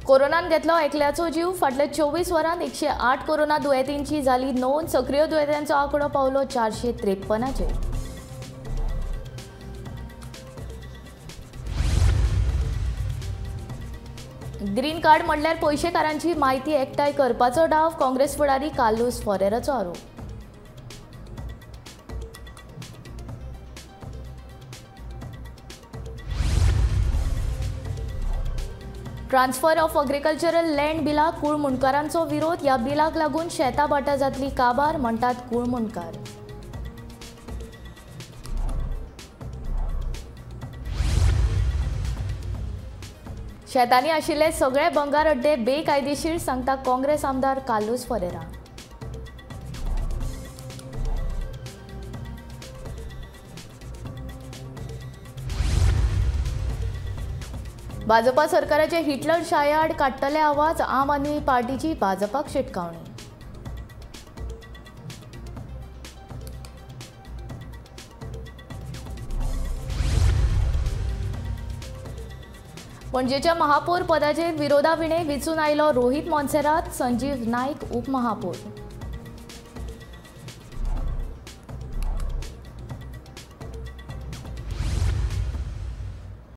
कोरोनान घेतलो एकल्याचो जीव. फाटल्या 24 वरांत 108 कोरोना दुयेंतींची जाली नोंद. सक्रीय दुयेंत्यांचो आंकडो पावलो 453चेर. ग्रीन कार्ड म्हणल्यार पयशेकारांची म्हायती एकठांय करपाचो डाव. काँग्रेस फुडारी कार्लुस फरेराचो आरोप. ट्रान्सफर ऑफ अग्रिकल्चरल लँड बिलाक कुळमुंडकारांचो विरोध. ह्या बिलाक लागून शेतां भाटां जातली काबार म्हणटात कुळमुंडकार. शेतांनी आशिल्ले सगळे बंगार अड्डे बेकायदेशीर सांगता काँग्रेस आमदार कार्लुस फरेरा. भाजपा सरकाराचे हिटलर शाये आड काडटले आवाज. आम आदमी पार्टीची भाजपाक शिटकावणी. पणजेच्या महापौर पदाचेर विरोधाविणे वेंचून आयलो रोहित मोन्सेरात. संजीव नायक उपमहापौर.